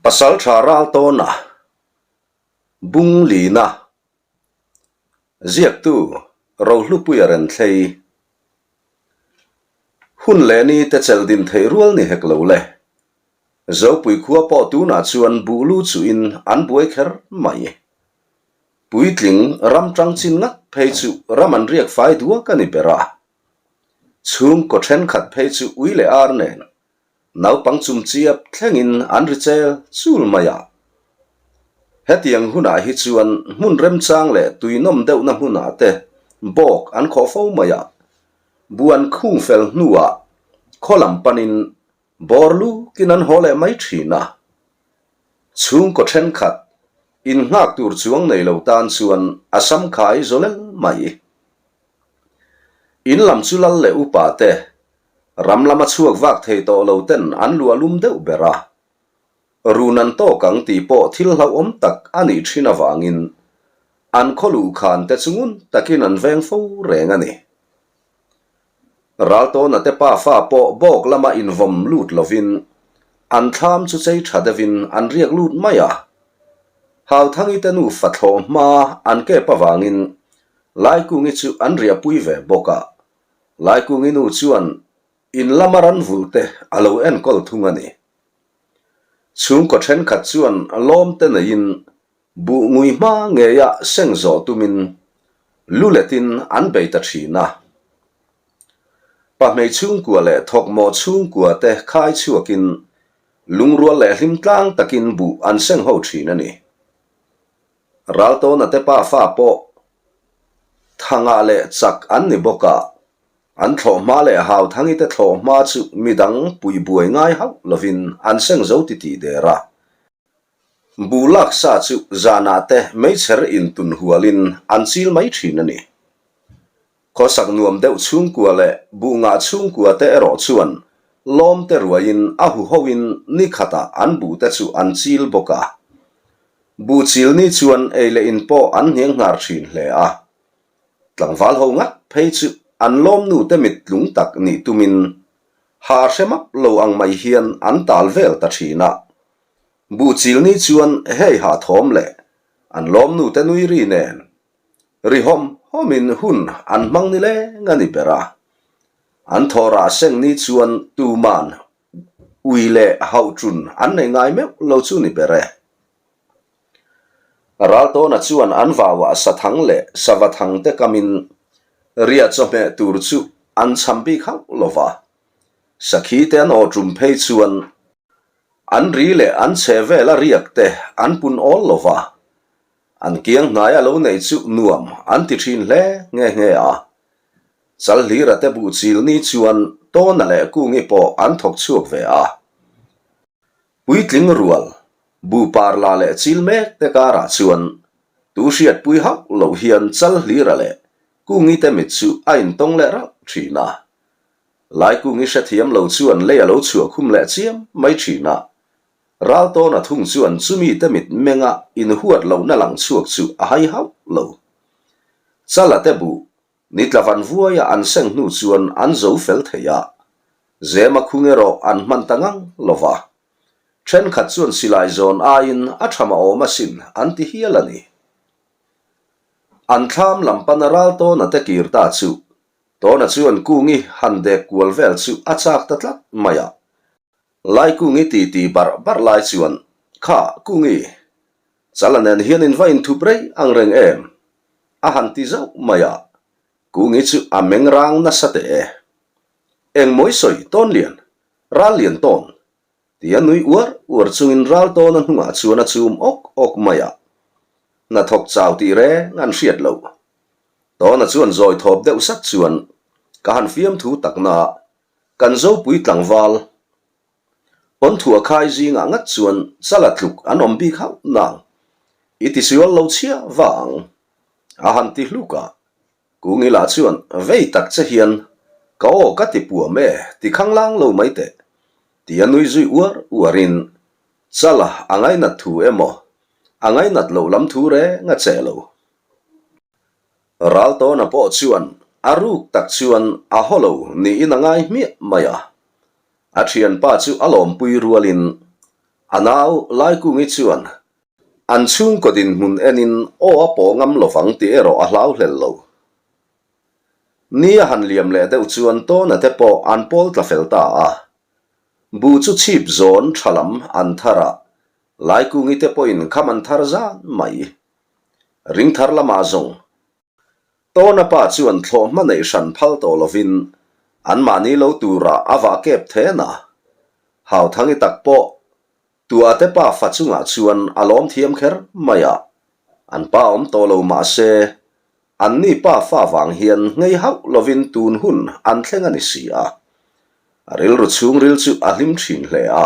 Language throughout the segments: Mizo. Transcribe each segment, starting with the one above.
Pasalṭha Raltawna, Bunglina, Ziaktu Rohlupuia Renthlei, Hun leh ni te chelh din theih rual ni hek lo le. Zopui khua pawh tunah chuan buh lu chuhin an buai kher mai. Puitling ram ṭang chin ngat phei chu ram an riak fai duak a ni ber a. Chhungkaw ṭhenkhat phei chu ui leh ar nen Naupang chumchiap thlengin an ri chel chul mai a. Hetiang hunah hi chuan hmun remchang leh tuinawm deuhna hmunah te bawk an khawh fo mai a. Buan khung fel hnuah khaw lam panin bawr lukin an haw leh mai thin a. Chhungkaw thenkhat innghak tur chuang nei lo tan chuan a samkhai zawlel mai. In lam chu lal leh upa te Ram lama chhuak vak thei tawh lo ten an luah lum deuh ber a. Run an tawk ang tih pawh thil hlauhawm tak a nih thin avangin an khaw luhkhan te chu ngun takin an veng fo reng a ni. Raltawna te pafa pawh bawk lama invawm lut lovin an thlam chu chei tha deuhin an riak lut mai a. Hauthangi te nufa thlawh hma an kep avangin Laikungi chu an riahpui ve bawk a. Laikungi nu chuan in lama ran vulh te a lo enkawl thung a ni. Chhungkaw thenkhat chuan lawm te neiin buh ngui hma ngeia seng zawh tumin lu letin an bei ta thin a. Pahmei chhungkua leh thawkmawh chhungkua te khai chhuakin lungrual leh hlim tlang takin buh an seng ho thin a ni. Raltawna te pafa pawh Thangah leh chak an ni bawk a, an thlawhhma leh Hauthangi te thlawhhma chu midang pui buai ngai hauh lovin an seng zo ti tih der a. Buh lak sa chu zanah te meichher intun hualin an chil mai thin a ni. Khawsak nuam deuh chhungkua leh buh ngah chhungkua te erawh chuan lawm te ruaiin a huhoin ni khatah an buh te chu an chil bawk a. Buh chil ni chuan ei leh in pawh an hniang hnar thin hle a. Tlangval ho ngat phei chu an lawm nu te mit tlung tak nih tumin ha hre map lo ang mai hian an tal vel ta thin a. Buh chil ni chuan hei ha thawm leh an lawm nu te nui ri nen Ri hawm hawmin hun an hmang ni leng a ni ber a. An thawhrah seng ni chuan tuman ui leh hauhṭun an nei ngai meuh lo chu ni ber e. Raltawna chuan an vauah sathang leh savathang te kamin riah chawhmeh tur chu an cham bik hauh lo va. Sakhi te an awṭum phei chuan an ri leh an chhe vela riak te an pun awl lo va. An kiang hnai a lo neih chu nuam an ti thin hle nghe nghe a. Chalhlira te buh chil ni chuan Tawna leh Kungi pawh an thawk chhuak ve a. Puitling rual, buh par la leh chil mek te karah chuan tu hriatpui hauh loh hian Chalhlira leh Kungi te mit chu a intawng leh rauh thin a. Laikungi hrethiam lo chuan lei a lo chhuah khum leh chiam mai thin a. Raltawna thung chuan chumi te mit menga inhuat lohna lang chhuak chu a hai hauh lo. Chala te buh nitla van vuaia an seng hnu chuan an zo fel thei a, Zema khung erawh an hman ta ngang lo va. Thenkhat chuan silai zawn aiin a tha mah awm asin an ti hial a ni. An thlam lam pana Raltawna te kir ta chu Tawna chuan Kungi han dek kual vel chu a chak ta tlat mai a. Laikungi ti ti barh barh lai chuan, Kha, Kungi, Chala nen hian in va inthup rei ang reng em? a han ti zauh mai a, Kungi chu a meng rang nasa teh e. Engmawi sawi tawn lian, ral lian tawn, ti a nui uar uar chungin ral tawna hnungah chuan a chum awk awk mai a, hnathawk chau tih reng an hriat loh. Tawna chuan zawi thawp deuh sat chuan, Ka han fiamthu takna Kan Zopui tlangval Pawnthuah khai zingah ngat chuan chala tluk an awm bik hauh nang i tisual lo chhia va ang a han ti hluk a. Kungila chuan vei tak che hian ka aw ka ti puam e ti khanglang lo mai teh ti a nui zui uar uarin chala a ngainat thu emaw a ngainat loh lam thu reng a che lo. Raltawna pawh chuan a ruk tak chuan a haw lo niin a ngai hmiah mai a. A thianpa chu a lawmpui rualin A nau Laikungi chuan an chhungkaw dinhmun enin aw a pawh ngam lovang tih erawh a hlau hlel lo. Ni a han liam leh deuh chuan Tawna te pawh an pawl tla fel ta a. Buh chu chhip zawn tha lam an thar a, Laikungi te pawhin kham an thar zan mai. Ringthar lamah zawng Tawna pa chuan thlawhhma neih hran phal tawh lovin anmahni lo turah a vah kep then a. Hauthangi tak pawh Tuahte pa fa chungah chuan a lawm thiam kher mai a, an pa awm tawh lo mah se, anni pa fa vang hian nghei hauh lovin tun hun an thleng a ni si a. A rilru chhungril chu a hlim thin hle a.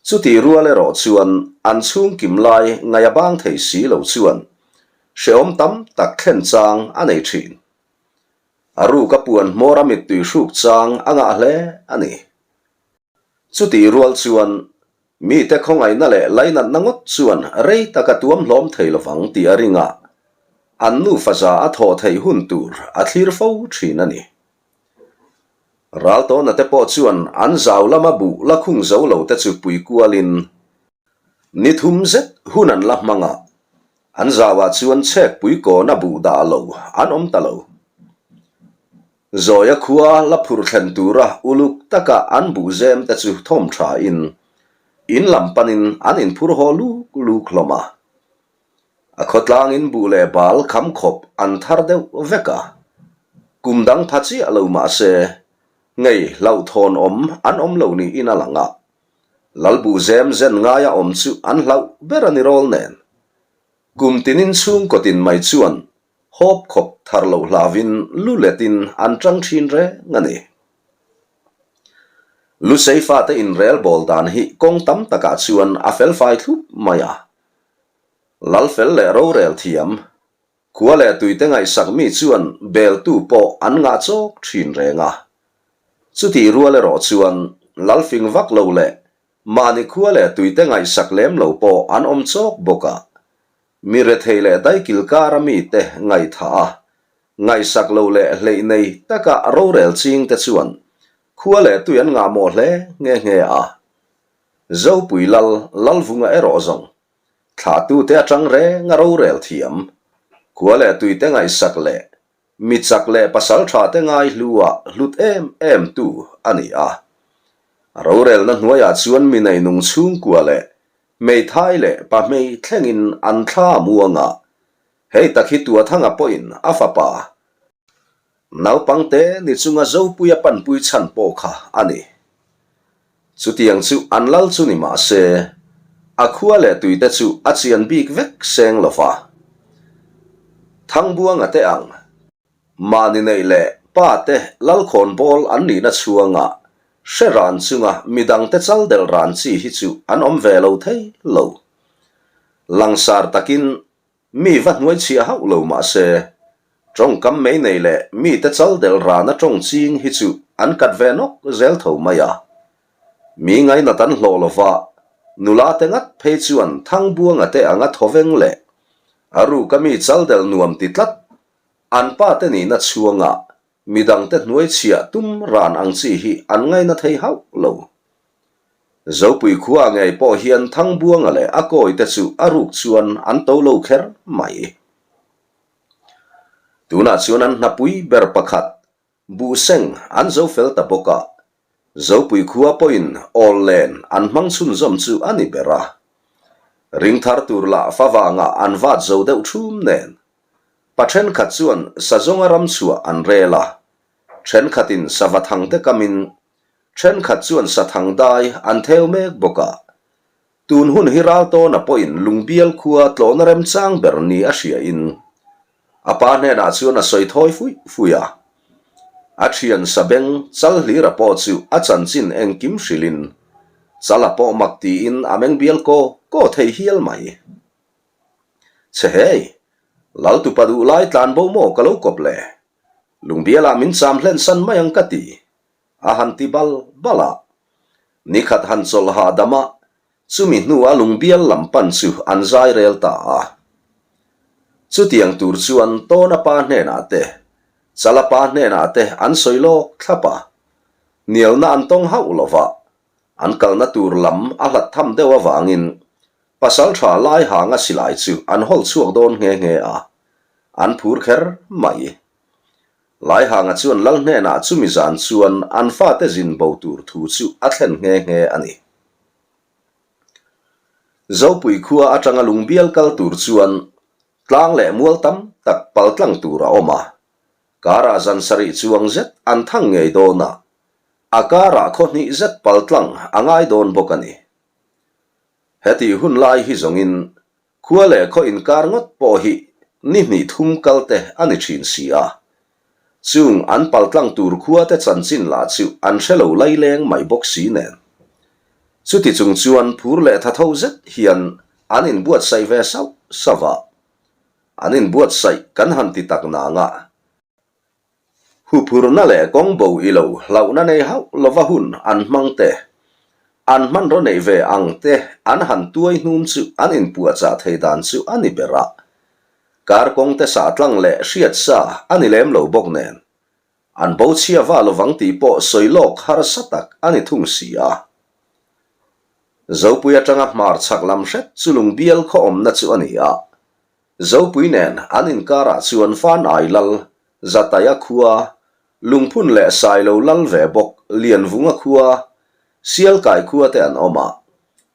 Chutih rual erawh chuan an chhungkim lai ngaih a bang thei si lo chuan hrehawm tam tak thlen chang a nei thin. A ruk a puan hmawr a mittui hruk chang a ngah hle a ni. Chutih rual chuan mite khawngaihna leh lainatna ngawt chuan rei tak a tuam hlawm thei lovang tih a ring a, an nufa za a thawh theih hun tur a thlir fo thin a ni. Raltawna te pawh chuan an zau lama buh la khung zo lo te chu pui kualin ni thum zet hun an la hmang a, an zauah chuan chhek pui kawna buh dah lo an awm ta lo. Zawia khua la phurh thlen tura uluk taka an buh zem te chu thawm thain in lam panin an inphur haw luk luk hlawm a. A khawtlangin buh leh bal kham khawp an thar deuh vek a, kum dang pha chiah lo mah se, ngei hlauhthawn awm an awm lo niin a lang a, Lalbuh zem zen ngaia awm chu an hlauh ber a ni rawl nen. Kum tinin chhungkaw tin mai chuan hawp khawp thar loh hlauhin lu letin an tang thin reng a ni. Lusei fate inrel bawl dan hi kawng tam takah chuan a felfai thlup mai a. Lalfel leh rorel thiam, khua leh tuite ngaihsak mi chuan beltu pawh an ngah chawk thin reng a. Chutih rual erawh chuan Lalfing vak lo leh mahni khua leh tuite ngaihsak lem lo pawh an awm chawk bawk a. Mi rethei leh daikil kara mite ngaihthah a, ngaihsak lo leh hleih nei taka rorel chingte chuan khua leh tui an ngahmawh hle nghe nghe a. Zopui Lal Lalvunga erawh zawng thlahtute atang reng a rorel thiam, khua leh tuite ngaihsak leh mi chak leh pasal thate ngai hlua hlut em em tu a ni a. A rorelna hnuaiah chuan mi neinung chhungkua leh hmeithai leh pahmei thlengin an thla a muang a, hei tak hi Tuathanga pawhin a fapa Naupangte ni chunga Zopui a panpui chhan pawh kha a ni. Chutiang chu an lal chu ni mah se, a khua leh tuite chu a chian bik vek seng lo va. Thangbuanga te ang, mahni neih leh pa te lalkhawnbawl an nihna chhuanga hre ran chunga midangte chal delh ran chi hi chu an awm ve lo thei lo. Langsar takin Mi va hnuai chhiah hauh lo mah se, tawngkam mei nei leh mite chal delh rana tawng ching hi chu an kat ve nawk zel tho mai a. Mi ngainat an hlawh lo va, nula te ngat phei chuan Thangbuanga te anga thawveng leh a ruka mi chal delh nuam ti tlat an pa te nihna chhuangah midangte hnuai chhiah tum ran ang chi hi an ngaina thei hauh lo. Zopui khua ngei pawh hian Thangbuanga leh a kawite chu a ruk chuan an to lo kher mai. Tunah chuan an hnapui ber pakhat, Buhseng an zo fel ta bawk a, Zopui khua pawhin awl len an hmang chhunzawm chu a ni ber a. Ringthar tur lah favangah an vat zo deuh thum nen. Pa thenkhat chuan sazawnga ram chhuah an rel a, thenkhatin sava thangte kamin Thenkhat chuan sathang dai an theu mek bawk a, tun hun hi Raltawna pawhin Lungbial khua tlawhna remchang ber ni a hriain a pa hnenah chuan a sawi thawi fuih fuih a. A thian Sabeng Chalhlira pawh chu a chanchin engkim hrilhin Chala pawh mak tiin a meng bial kaw kaw thei hial mai. Che hei, Laltupa duhlai tlanbo maw ka lo kawp le? Lungbialah min cham hlen san mai ang ka ti. A han ti bal bal a. Nikhat han chawlh hahdam a, chumi hnua lungbial lam pan chu an zai rel ta a. Chutiang tur chuan Tawna pa hnenah te, Chala pa hnenah te an sawi lawk thlap a. Nialna an tawng hauh lo va. An kalna tur lam a hlat tham deuh avangin Pasalṭha Laihanga silai chu an hawl chhuak dawn nghe nghe a, an phur kher mai. Laihanga chuan lal hnenah chumi zan chuan an fate zin bo tur thu chu a thlen nghe nghe a ni. Zopui khua atanga lungbial kal tur chuan tlang leh mual tam tak paltlang tur a awm a, karah zan sarih chuang zet an thang ngei dawn a, a karah khaw hnih zet paltlang a ngai dawn bawk a ni. Hetih hun lai hi zawngin khua leh khaw inkar ngawt pawh hi ni hnih thum kal te a ni thin si a. Chung an paltlang tur khua te chanchin lah chu an hre lo laileng mai bawk si nen. Chuti chung chuan phur leh thatho zet hian an inbuatsaih ve sauh sauh a. An inbuatsaih kan han ti tak nang a. Huphurna leh kawng bo i lo hlauhna nei hauh lova hun an hmang te, an hmanraw neih ve ang te an han tuai hnum chu an inpuahchah thei dan chu a ni ber a. Kar kawng te sah tlang leh hriat sa a ni lem lo bawk nen, an bo chhia va lovang tih pawh sawi lawk harsa tak a ni thung si a. Zopui atanga hmar chhak lam hret chu lungbial khaw awmna chu a ni a. Zopui nen an inkarah chuan Fanai lal, Zataia khua, Lungphun leh Sailo lal ve bawk Lianvunga khua, Sialkai khua te an awm a.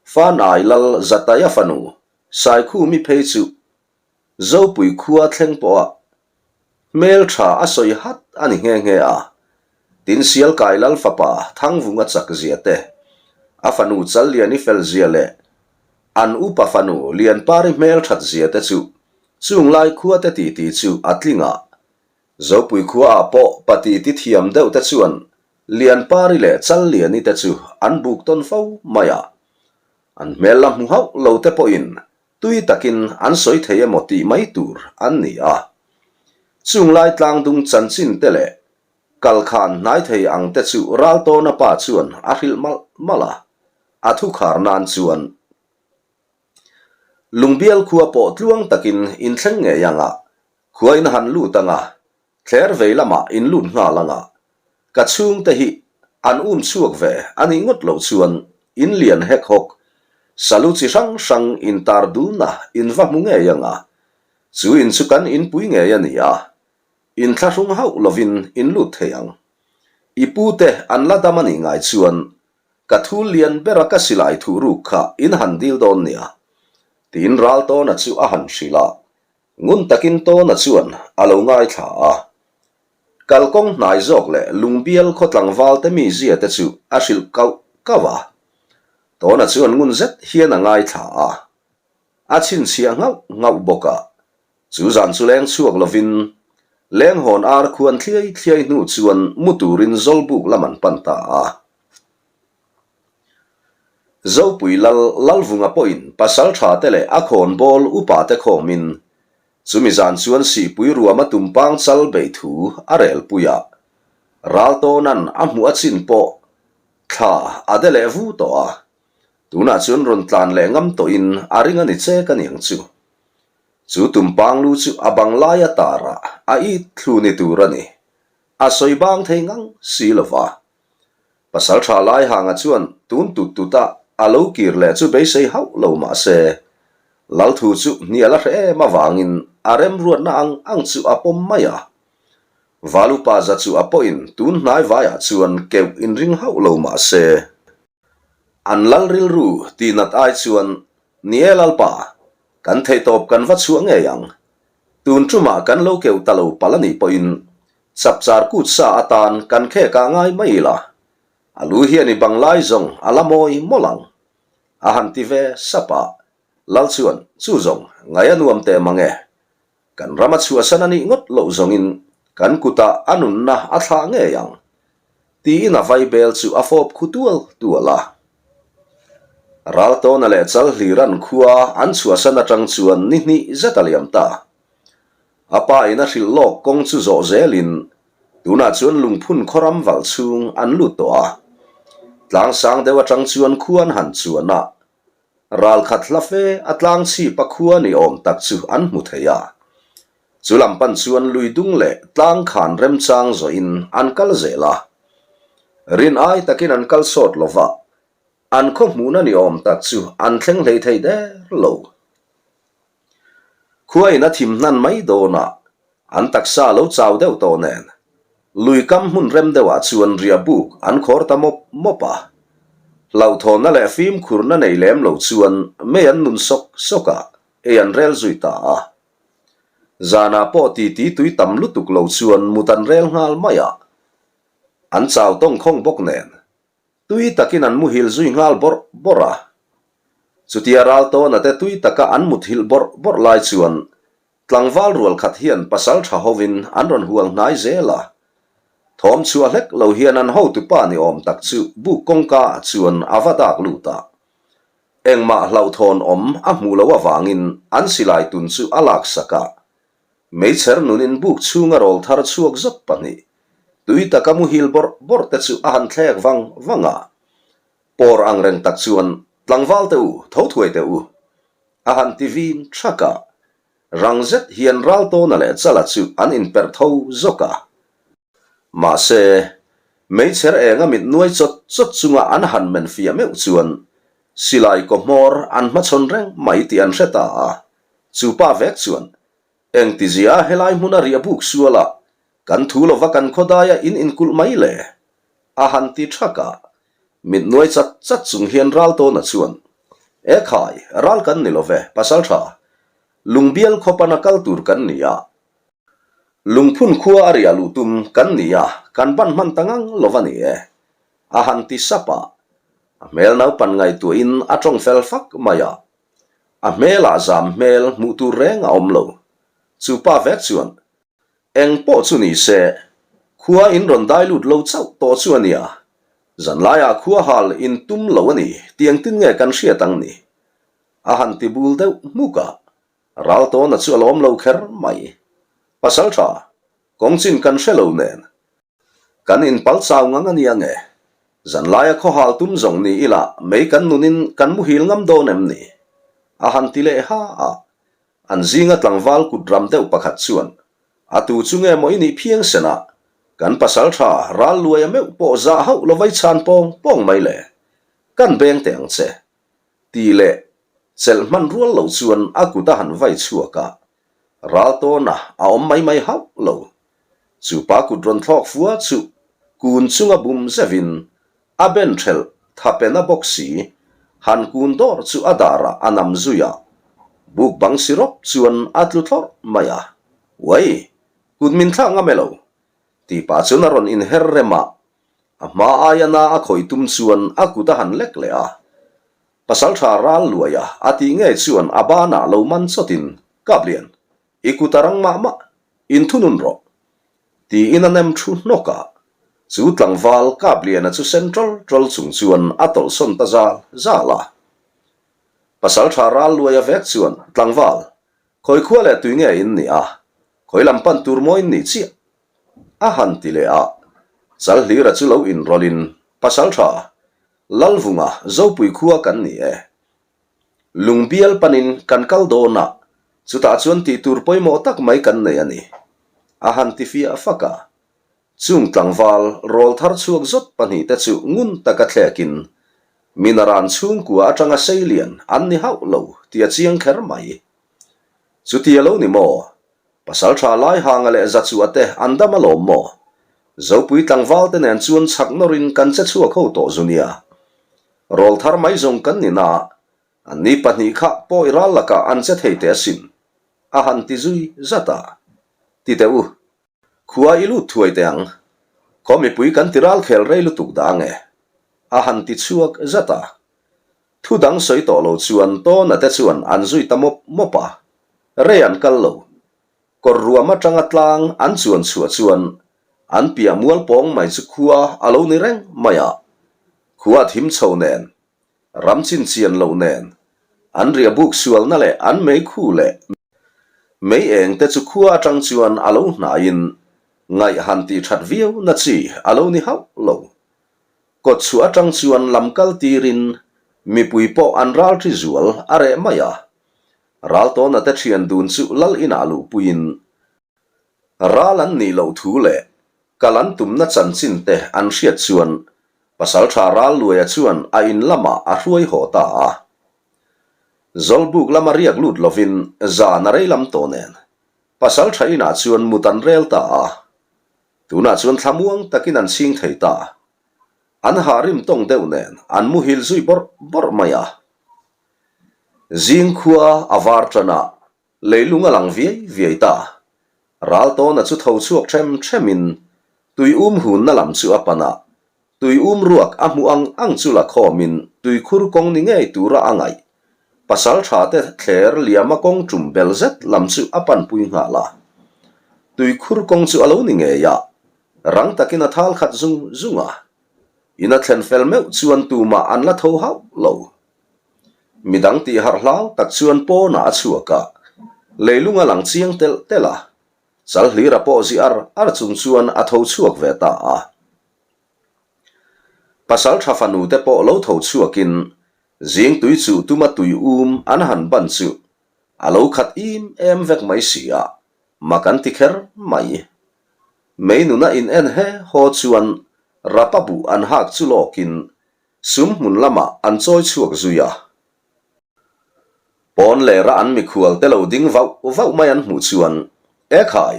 Fanai lal Zataia fanu Saikhumi phei chu Zopui khua thleng pawha hmel tha a sawi hat a ni nghe nghe a. Tin Sialkai lal fapa Thangvunga chak zia te, a fanu Challiani fel zia leh An upa fanu Lianpari hmel that zia te chu chung lai khua te titi chu a tling a. Zopui khua ah pawh pa titi thiam deuh te chuan Lianpari leh Challiani te chu an buk tawn fo mai a. An hmel la hmu hauh lo te pawhin tui takin an sawi thei emaw tih mai tur an ni a. Chung lai tlangdung chanchin te leh Kalkhan hnai thei ang te chu Raltawna pa chuan a hrilh malh malh a. A thu khar nan chuan Lungbial khua pawh tluang takin in thleng ngei ang a, khua in han lut ang a, thler vei lamah in lut nghal ang a, ka chhungte hi an um chhuak ve a nih ngawt loh chuan in lian hek hawk, salu chi hrang hrang in tar dun a in va hmu ngei ang a, chu in chu kan inpui ngei a ni a, inthlahrung hauh lovin in lut thei ang. I pute an la dam a nih ngai chuan Ka thu lian bera ka silai thuh ruk kha in han dil dawn nia, tiin Raltawna chu a han hrilh a. Ngun takin Tawna chuan a lo ngaithla a. Kalkawng hnai zawk leh Lungbial khaw tlangval te mizia te chu a hrilh kauh kauh a. Tawna chuan ngun zet hian a ngaithla a. A chhinchhiah nghauh nghauh bawk a. Chu zan chu leng chhuak lovin lenghawn ar khuan thliai thliai hnu chuan mu turin Zawlbuk lam an pan ta a. Zopui lal Lalvunga pawhin pasal tha te leh a khawnbawl upa te khawmin chumi zan chuan Sihpui ruama tumpang chal beih thu a relpui a. Raltawna'n a hmuh a chin pawh thla a de leh vu tawh a. Tunah chuan rawn tlan leh ngam tawhin a ring a ni che ka niang chu. Chu tumpang lu chu a bang laia tarah a it thlu ni tur a ni. A sawi bang thei ngang si lo va. Pasal tha lai hanga chuan tun tut tut a a lo kir leh chu beisei hauh lo mah se, Lalthu chu hnial a hre em avangin a remruatna ang ang chu a pawm mai a. Valupa za chu a pawhin tun hnai vaiah chuan keuh inring hauh lo mah se, An lal rilru tihnat ai chuan, Ni e Lalpa, kan theihtawp kan va chhuah ngei ang. Tun tumah kan lo keuh ta lo palh a nih pawhin chapchar kut sa atan kan khek ah ngai mai ila, a lu hian i bang lai zawng a la mawi mawlh ang. A han ti ve sap a, Lal chuan, Chu zawng, ngaih a nuam teh mang e. Kan ram a chhuahsan a nih ngawt loh zawngin kan kutah a nunna a thlah ngei ang, tiin a vaibel chu a fawp khu tual tual a. Raltawna leh Chalhliran khua an chhuahsan atang chuan ni hnih zet a liam ta. A pa in a hrilh lawk kawng chu zawh zelin tunah chuan lungphun khawram valh chhung an lut tawh a. Tlangsang deuh atang chuan khua an han chuan a, Ral khat hla fe a tlang chhip a khua ni awm tak chu an hmu thei a. Chu lam pan chuan lui dung leh tlang khan remchang zawhin an kal zel a. Rin ai takin an kal sawt lo va. An khaw hmuhna ni awm tak chu an thleng hlei thei der lo. Khua in a thim hnan mai dawn a, an taksa a lo chau deuh tawh nen, lui kam hmun rem deuhah chuan riah buk an khawr ta mawp mawp a. Hlauhthawnna leh fimkhurna nei lem lo chuan mei an nun sawk sawk a, ei an rel zui ta a. Zanah pawh titi tui tam lutuk lo chuan mut an rel nghal mai a, an chau tawngkhawng bawk nen. Tui takin an muhil zui nghal bawrh bawrh a. Chutia Raltawna te tui taka an muthilh bawrh bawrh lai chuan tlangval rual khat hian pasal tha hovin an rawn hual hnai zel a. Thawm chhuah hlek lo hian an hotupa ni awm tak chu buk kawngka ah chuan a va dak lut a. Engmah hlauhthawn awm a hmuh loh avangin an silai tun chu a laksak a. Meichher nunin buk chhunga rawl thar chhuak zawt pahnih, tui taka muhil bawrh bawrh te chu a han thlek vang vang a. Pawr ang reng tak chuan, Tlangval te u, tho thuai teh u! a han ti vin thak a. Rang zet hian Raltawna leh Chala chu an inperh tho zawk a. Mahse, meichher enga mit nuai chawt chawt chunga an han men fiah meuh chuan silai kaw hmawr an hmachhawn reng mai tih an hre ta a. Chu pa vek chuan, Engtizia helai hmuna riah buk suala kan thu lova kan khawdaia in inkulh mai le? a han ti thak a. Mit nuai chat chat chung hian Raltawna chuan, E khai, ral kan ni love, pasal tha. Lungbial khawpana kal tur kan ni a. Lungphun khua a riah luh tum kan ni a, kan ban hman ta ngang lo va ni e, a han ti sap a. A hmel naupan ngaihtuahin a tawng fel fak mai a. A hmelah zam hmel hmuh tur reng a awm lo. Chu pa vek chuan, Eng pawh chu ni se, khua in rawn dai lut lo chauh tawh chu a nia. Zanlaiah khua hal in tum lo a ni tih engtin nge kan hriat ang ni? A han ti bul deuh hmuk a. Raltawna chu a lawm lo kher mai. Pasal tha, kawng chin kan hre lo nen. Kan inpal chau ngang a nia nge? Zanlaia khawhal tum zawng ni ila mei kan nunin kan muhil ngam dawn em ni? A han ti leh ha a. An zinga tlangval kut ram deuh pakhat chuan, A tu chu nge maw i nih phiang senah? Kan pasal tha ral luaia meuh pawh zah hauh lo vai chhan pawng pawng mai le. Kan beng teh ang che. Tih leh chelh hman rual lo chuan a kut a han vai chhuak a, ral tawna a awm mai mai hauh lo. Chu pa kut rawn thlawk fua chu kun chunga bum zevin a ben thelh tha pe na bawk si, han kun dawr chu a darah a nam zui a, buk bang si rawp chuan a tlu thlawrh mai a, Uai! Kut min thlak ngam e lo? Tih pah chuan a rawn inher rem a, A hma aia na a khawih tum chuan a kut a han lek leh a. Pasaltha ral luai a, a tih ngei chuan a banah lo man chawtin, Kaplian, i kut a rang mah mah, inthunun rawh. Tiin a nem thu hnawk a. Chu tlangval Kapliana chu sen ṭawl ṭawl chung chuan a tawlhsawn ta zal zal a. Pasaltha ral luai a vek chuan, Tlangval, khawi khua leh tui nge in nih a, khawi lam pan tur maw in nih chiah? A han ti leh a, Chalhlira chu lo inrawlhin, Pasal tha, Lalvunga Zopui khua kan ni e. Lungbial panin kan kal dawn a, chutah chuan tih tur pawimawh tak mai kan nei a ni, a han ti fiah fak a. Chung tlangval rawl thar chhuak zawt pahnihte chu ngun taka thlekin, Minaran chhungkua atanga seilian an ni hauh lo tih a chiang kher mai. Chuti a lo ni maw? Pasal tha Laihanga leh Zachua te an dam alawm maw? Zopui tlangval te nen chuan chhak nawrin kan che chhuak ho tawh zu nia. Rawl thar mai zawng kan ni na, an ni pahnih kha pawi ral lakah an che thei teh asin. A han ti zui zat a. Ti teh u. Khua i lut thuai teh ang. Khaw mipui kan ti ral khel rei lutuk dah ange. A han ti chhuak zat a. Thu dang sawi tawh lo chuan Tawna te chuan an zui ta mawp mawp a, rei an kal lo. Kawr ruam atanga tlang an chuan chhuah chuan an piah mual pawng mai chu khua a lo ni reng mai a, khua thim chho nen, ram chin chian loh nen, an riah buk sualna leh an mei khu leh mei eng te chu khua atang chuan a lo hnaiin ngaih han tih that viau na chi a lo ni hauh lo. Kawtchhuah atang chuan lam kal tirin mipui pawh an ral thi zual a reh mai a. Raltawna te thian dun chu lal inah luhpuiin ral an nih loh thu leh kal an tumna chanchin te an hriat chuan. Pasalṭha Ralluaia chuan a in lamah a hruai haw ta a. Zawlbuk lama riak lut lovin zan a rei lam tawh nen Pasalṭha inah chuan mut an rel ta a. Tunah chuan thlamuang takin an chhing thei ta. An hah rim tawng deuh nen an muhil zui bawrh bawrh mai a. Zingkhua a var ṭan a, Leilung a lang viai viai ta. Raltawna chu tho chhuak ṭhem ṭhemin tui um hunna lam chu a pan a, tui um ruak a hmuh ang ang chu la khawmin tuikhur kawng ni ngei tura a ngaih. Pasalṭha te thler liama kawng ṭum bel zet lam chu a panpui nghal a. Tuikhur kawng chu a lo ni ngei a, rang takin a thal khat zung zung a. In a thlen fel meuh chuan tumah an la tho hauh lo. Midang tih harh hlau tak chuan pawnah a chhuak a, leilung a lang chiang telh telh a, Chalhlira pawh zi ar ar chung chuan a tho chhuak ve ta a. Pasaltha fanu te pawh lo tho chhuakin zing tui chuh tuma tui um an han ban chu a lo khat im em vek mai si a, mak an ti kher mai. Mei nuna in en he haw chuan rapa buh an hak chu lawkin Sum hmun lamah an chawi chhuak zui a. Pawn lera an mikhual te lo ding vauh vauh mai an hmuh chuan, E khai,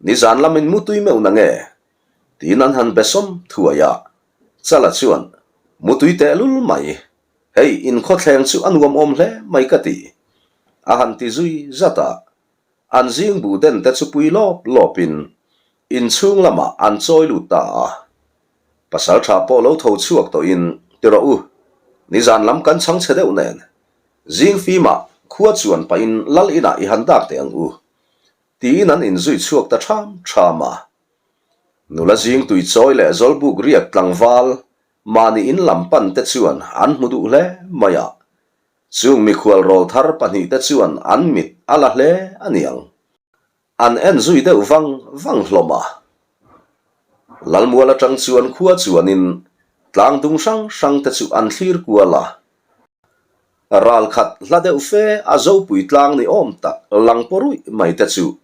nizan lamin mutui meuh na nge? Tiin an han be sawm thuai a. Chala chuan, Mutui tehlul mai, hei inkhawthleng chu a nuam awm hle mai ka ti, a han ti zui zat a. An zing buh den te chu pui lawp lawpin inchhung lamah an chawi lut ta a. Pasalṭha pawh lo tho chhuak tawhin, Ti rawh u, nizan lam kan chhang chhe deuh nen, zing fimah khua chuan pahin lal inah i han dak teh ang u, tiin an inzui chhuak ta ṭham ṭham a. Nula zing tui chawi leh zawlbuk riak tlangval mahni in lam pan te chuan an hmu duh hle mai a. Chung mikhual rawl thar pahnihte chuan an mit a la hle a niang. An en zui deuh vang vang hlawm a. Lalmual atang chuan khua chuanin tlang dung hrang hrang te chu an thlir kual a. Ral khat hla deuh fe a zopui tlang ni awm tak lang paw ruih mai te chu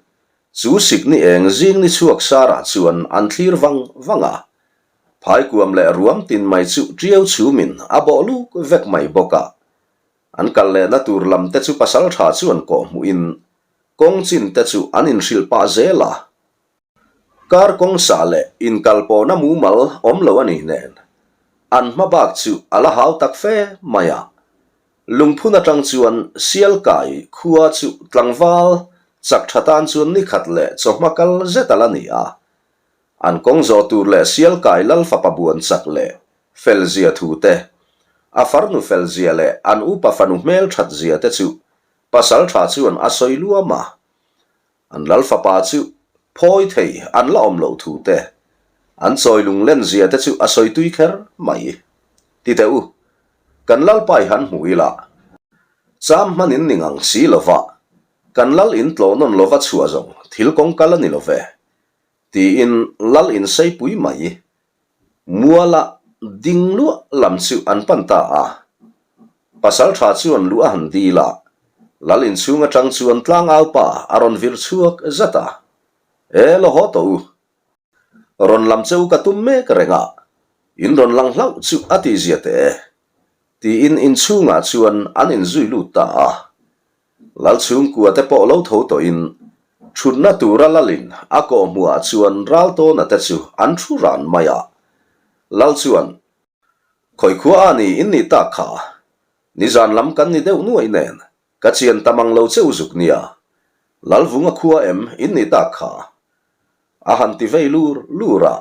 chu sikni eng zing ni chhuak sarah chuan an thlir vang vang a. Phaikuam leh ruam tin mai chu tiau chhumin a bawh luk vek mai bawk a. An kal lehna tur lam te chu pasaltha chuan kawh hmuhin kawng chin te chu an inhrilh pah zel a. Kar kawng sah leh inkal pawhna mumal awm lo a nih nen an hma bak chu a la hau tak fe mai a. Lungphun atang chuan Sialkai khua chu tlangval chak tha tan chuan nikhat leh chawhma kal zet a la ni a. An kawng zawh tur leh Sialkai lal fapa buan chak leh fel zia thu te, a farnu fel zia leh an upa fanu hmel that zia te chu pasal tha chuan a sawi luam a. An lal fapa chu phawi thei an la awm loh thu te, an chawi lung len zia te chu a sawi tui kher mai. Ti teh u, kan lalpa i han hmu ila, cham hman in ni ngang si lova, kan lal in tlawh nawn lova chhuah zawng thil kawng kal a ni lo ve, tiin lal in seipui mai. Muala ding luah lam chu an pan ta a. Pasal tha chuan luh a han dil a, lal inchhung atang chuan tlangau pa a rawn vir chhuak zat a. E la haw tawh u. Rawn lam che u ka tum mek reng a, in rawn lang hlauh chu a tihzia teh e, tiin inchhungah chuan an inzui lut ta a. Lalchhungkua te pawh lo tho tawhin thutna tura lalin a kawhhmuhah chuan Raltawna te chu an thu ran mai a. Lal chuan, Khawi khua a ni in nih tak kha, nizan lam kan ni deuh nuaih nen ka chian ta mang lo cheu zuk nia, Lalvunga khua em in nih tak kha? A han ti vei lur lur a,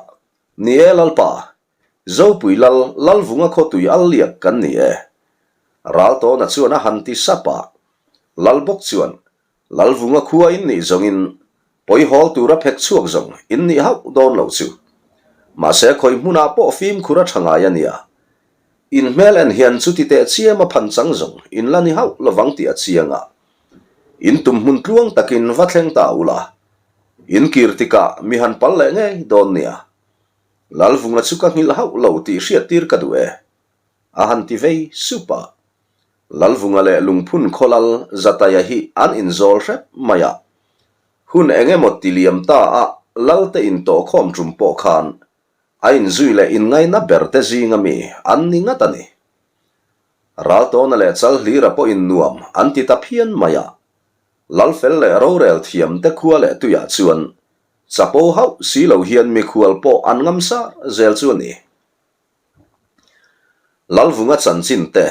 Ni e Lalpa, Zopui lal, Lalvunga khawtui al liak kan ni e. Raltawna chuan a han ti sap a. Lal bawk chuan, Lalvunga khua in nih zawngin pawi hawl tura phek chhuak zawng in nih hauh dawn lo chu. Mahse khawi hmunah pawh fimkhur a tha ngai a nia. In hmel en hian chuti teh chiam a phan chang zawng in la ni hauh lovang tih a chiang a. In tum hmun tluang takin va thleng ta ula. In kir tikah mi han pal leh ngei dawn nia. Lalvunga chu ka nghilh hauh lo tih hriattir ka duh e, a han ti vei sup a. Lalvunga leh Lungphun khawlal Zataia hi an inzawl hrep mai a. Hun eng emaw ti liam ta a Lalte intawhkhawm tum pawh khan. A inzui leh inngaina ber te zinga mi an ni ngat a ni. Raltawna leh Chalhlira pawhin nuam an ti ta phian mai a. Lalfel leh rorel thiam te khua leh tuiah chuan chapo hauh si lo hian mikhual pawh an ngam sar zel chu a ni. Lalvunga chanchin te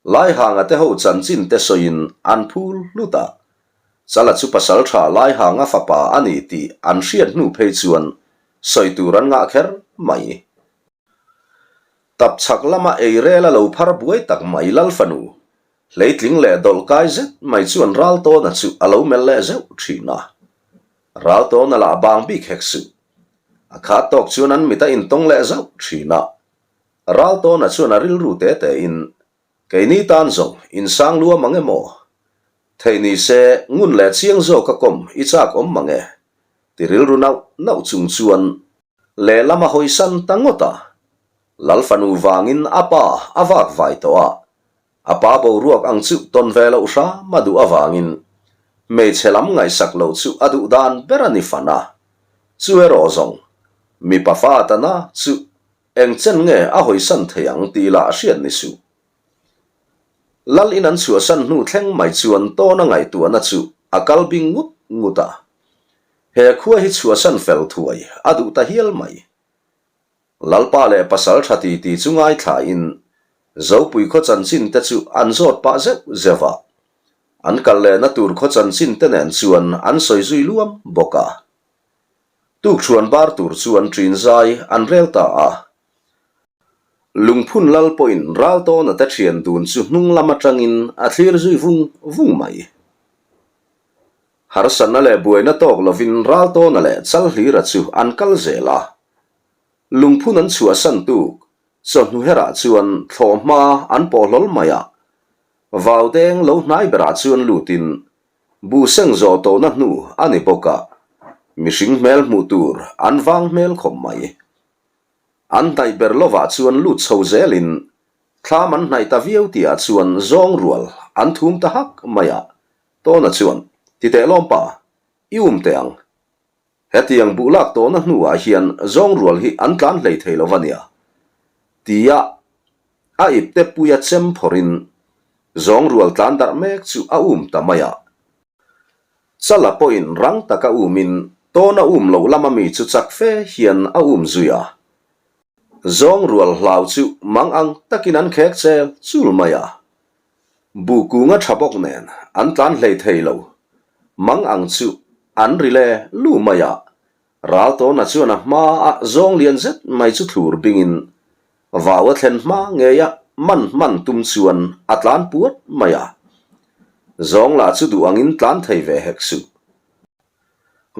Laihanga te ho chanchin te sawiin an phul hlut a, Chala chu pasal tha Laihanga fapa a ni tih an hriat hnu phei chuan sawi tur an ngah kher mai. Tap chhak lama eirel a lo phar buai tak mai Lal fanu, hleitling leh dawlh kai zet mai chuan Raltawna chu a lo melh leh zeuh thin a. Raltawna lah bang bik hek suh. A khat tawk chuan an mit a intawng leh zauh thin a. Raltawna chuan a rilru te tein, Keini tan zawng insang lua mang emaw? Theih ni se ngun leh chiang zawka kawm i chak awm mang e? ti rilru nauh nauh chung chuan lehlam a hawisan ta ngawt a. Lal fanu vangin a pa a vak vai tawh a, a pa boruak ang chu tawn ve loh hram a duh avangin hmeichhe lam ngaihsak loh chu a duh dan ber a ni fan a. Chu erawh zawng mipa fa tana chu Eng chen nge a hawisan thei ang tih lah hriat ni suh. Lal in an chhuahsan hnu thleng mai chuan tawna ngaihtuahna chu a kal bing ngut ngut a. He khua hi chhuahsan fel thuai a duh ta hial mai. Lalpa leh pasal tha ti ti chu ngaithlain Zopui khaw chanchin te chu an zawt pah zeuh zeuh a. An kal lehna tur khaw chanchin te nen chuan an sawi zui luam bawk a. Tukṭhuan bar tur chuan ṭin zai an rel ta a. Lungphun lal pawhin Raltawna te ṭhian dun chu hnung lam aṭangin a thlir zui vung vung mai. Harsatna leh buaina tawk lovin Raltawna leh Chalhlira chu an kal zel a. Lungphun an chhuahsan tuk chawhnu herah chuan thlawhhma an pawh hlawl mai a. Vaudeng lo hnai berah chuan lutin Buh seng zawh tawhna hnu a ni bawk a, mihring hmel hmuh tur an vang hmel khawp mai. An hnaih ber lovah chuan lut chho zelin thlam an hnaih ta viau tihah chuan zawng rual an thum ta hak mai a, Tawna chuan, Ti teh lawm pa, i um teh ang. Hetiang buh lak tawhna hnuah hian zawng rual hi an tlan hlei thei lo va nia, tia a ipte puia chem phawrhin zawng rual tlan darh mek chu a um ta mai a. Chala pawhin rang taka umin tawna um loh lama mi chu chak fe hian a um zui a. Zawng rual hlau chu mang ang takin an khek chel chul mai a. Buh kunga tha bawk nen an tlan hlei thei lo. Mang ang chu an ri le lu mai a, Raltawna chuan a hma a zawng lian zet mai chu thlur bingin vau a thlen hma ngei a man hman tum chuan a tlan puat mai a. Zawng lah chu duh angin tlan thei ve hek suh.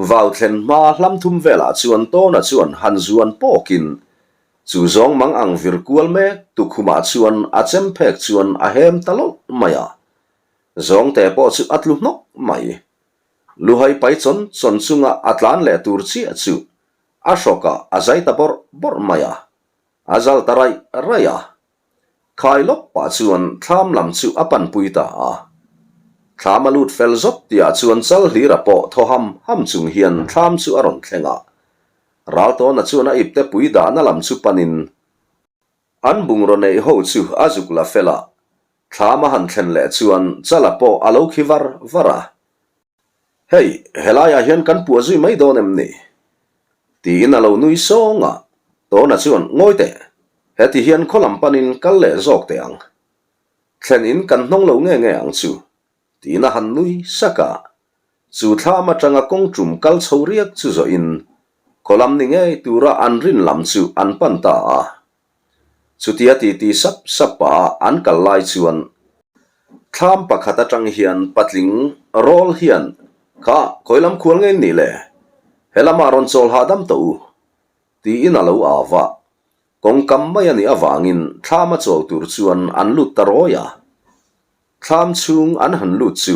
Vau thlen hma hlam thum velah chuan Tawna chuan han zuan pawkin chu zawng mang ang vir kual mek tukhumah chuan a chem phek chuan a hem ta lawlh mai a. Zawngte pawh chu a tlu hnawk mai. Luhai pai chawn chawn chunga a tlan leh tur chiah chu a hrawkah a zai ta bawrh bawrh mai a, a zal ta raih raih a. Khai lawk pah chuan thlam lam chu a panpui ta a. Thlam a lut fel zawt tihah chuan Chalhlira pawh thaw ham ham chung hian thlam chu a rawn thleng a. Raltawna chuan a ipte pui dahna lam chu panin an bungraw neih ho chu a zuk la fel a. Thlam a han thlen leh chuan Chala pawh a lo khi var var a. Hei, helaiah hian kan puah zui mai dawn em ni? Tiin a lo nui sawng a, Tawna chuan, Ngawi teh, heti hian khaw lam panin kal leh zawk teh ang. Thlen in kan hnawng lo nge nge ang chu, tiin a han nui sak a. Chu thlam atanga kawng tum kal chho riak chu zawhin khaw lam ni ngei tura an rin lam chu an pan ta a. Chutia titi sap sap pah a an kal lai chuan thlam pakhat atang hian patling rawl hian Kha, khawi lam khual ngei nih le? He lamah rawn chawl hahdam tawh u, tiin a lo au va. Kawngkam mai a nih avangin thlam a chawl tur chuan an lut ta rawi a. Thlam chhung an han lut chu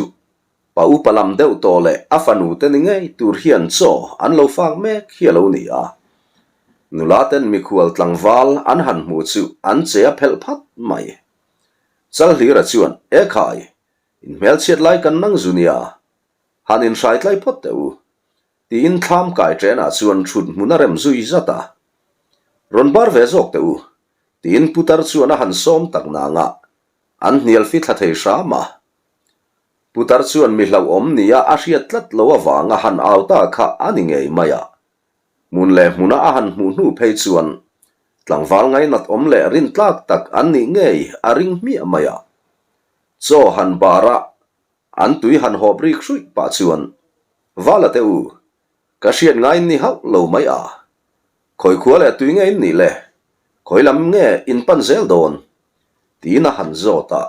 Pa upa lam deuh tawh leh a fanu te ni ngei tur hian chaw an lo fak mek hi a lo ni a. Nula ten mikhual tlangval an han hmu chu an che a phelh phat mai. Chalhlira chuan, E khai, in hmelchhiat lai kan nang zu nia, han inhrai tlai phawt teh u, tiin thlam kai ṭenah chuan ṭhut hmun a rem zui zat a. Rawn bar ve zawk teh u, tiin putar chuan a han sawm tak nang a, an hnial fi thla thei hram a. Putar chuan mi hlauhawm nia a hriat tlat lo avanga han au ta kha a ni ngei mai a. Hmun leh hmuna a han hmuh hnu phei chuan tlangval ngainat awm leh rintlak tak an nih ngei a ring hmiah mai a. Chaw han bar a, an tui han hawp rik hruih pah chuan, Vala te u, ka hriat ngaiin ni hauh lo mai a. Khawi khua leh tui nge in nih le? Khawi lam nge in pan zel dawn? Tiin a han zawt a.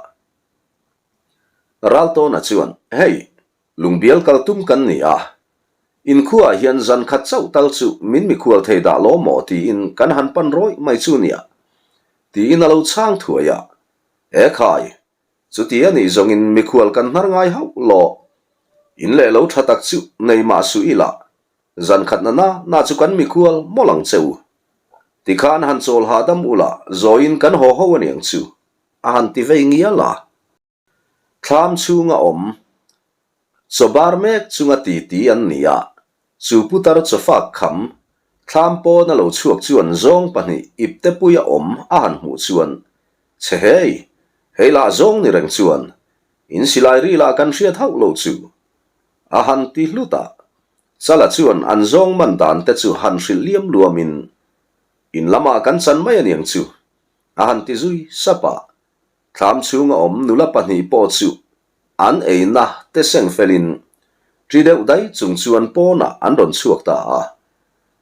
Raltawna chuan, Hei, Lungbial kal tum kan ni a, inkhuaah hian zan khat chauh tal chu min mikhual thei dah law maw tiin kan han pan rawih mai chu nia, tiin a lo chhang thuai a. E khai, chuti a nih zawngin mikhual kan hnar ngai hauh law. In leh lo tha tak chu nei mah suh ila, zan khat na na na chu kan mikhual mawlh ang che u. Tikhan han chawl hahdam ula zawiin kan haw ho aniang chu, a han ti vei ngial a. Thlam chhunga awm, chaw bar mek chunga titi an ni a, chu putar chawfak kham, thlam pawn a lo chhuak chuan zawng pahnih ipte puia awm a han hmuh chuan, Chhe hei, hei lah zawng ni reng chuan, in silai ri lah kan hriat hauh lo chu, a han ti hlut a. Chala chuan an zawng man dan te chu han hrilh liam luamin, In lamah kan chan mai aniang chu, a han ti zui sap a. Thlam chhunga awm nula pahnih pawh chu an eina te seng felin ṭi deuh dai chung chuan pawnah an rawn chhuak ta a.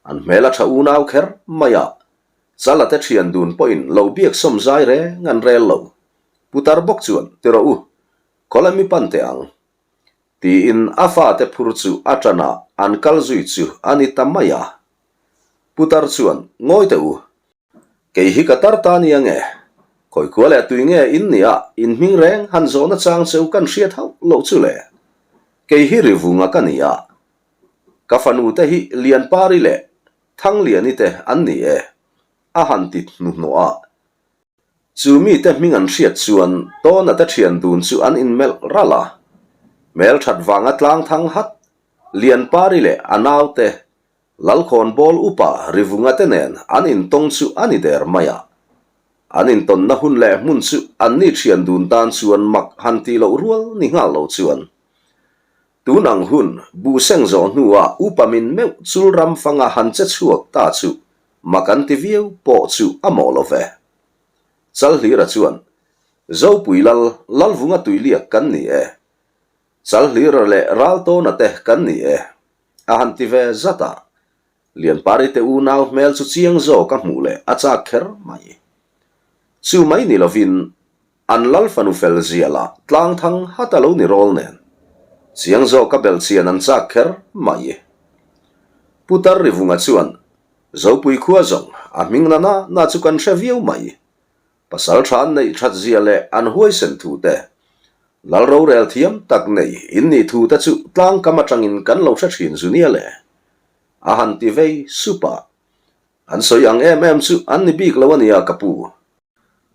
An hmel a ṭha unau kher mai a, Chala te ṭhian dun pawhin lo biak sawm zai reng an rel lo. Putar bawk chuan, Ti rawh u, khawlai mi pan teh ang. Tiin a fate phur chu a ṭan a, an kal zui chu a ni ta mai a. Putar chuan, Ngawi teh u, Kei hi ka tar ta nia nge? Khawi khua leh tui nge in nia in hming reng han zawhna chang cheu kan hriat hauh loh chu le. Kei hi Rivunga ka ni a. Ka fanu te hi Lianpari leh Thangliani te an ni e, a han ti hnuhnawh a. Chu mite hming an hriat chuan Tawna te thian dun chu an inmelh ralh a. Hmelthat vanga tlang thang hat Lianpari leh a naute Lalkhawnbawl upa Rivunga te nen an intawng chu a ni der mai a. An intawnna hun leh hmun chu anni thian dun tan chuan mak han tih loh rual ni nghal lo chuan. Tun ang hun buh seng zawh hnuah upa min meuh chul ram fanga han che chhuak ta chu mak an ti viau pawh chu a mawh lo ve. Chalhlira chuan, Zopui Lal, Lalvunga tuiliak kan ni e. Chalhlira leh Raltawna te kan ni e. A han ti ve zat a, Lianpari te unau hmel chu chiang zawk a hmuh leh a chak kher mai. Chu mai ni lovin an lal fanu fel zia lah tlang thang hat a lo ni rawl nen, chiang zawk a belh chian an chak kher mai. Putar Rivunga chuan Zopui khua zawng a hming na na na chu kan hre viau mai. Pasal tha an neih that zia leh an huaisen thu te, lal rorel thiam tak nei in nih thu te chu tlangkam atangin kan lo hre thin zu nia le. A han ti vei sup a. An sawi ang em em chu an ni bik lo ania ka pu.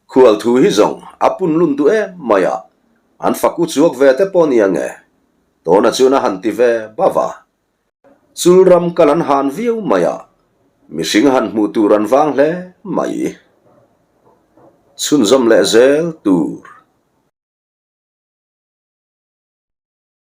Khual thu hi zawng a pun lun duh em mai a, an fak u chuak ve te pawh nia nge? Tawna chuan a han ti ve bava. Chul ram kal an han viau mai a, mihring han hmuh tur an vang hle mai. Chhunzawm leh zel tur.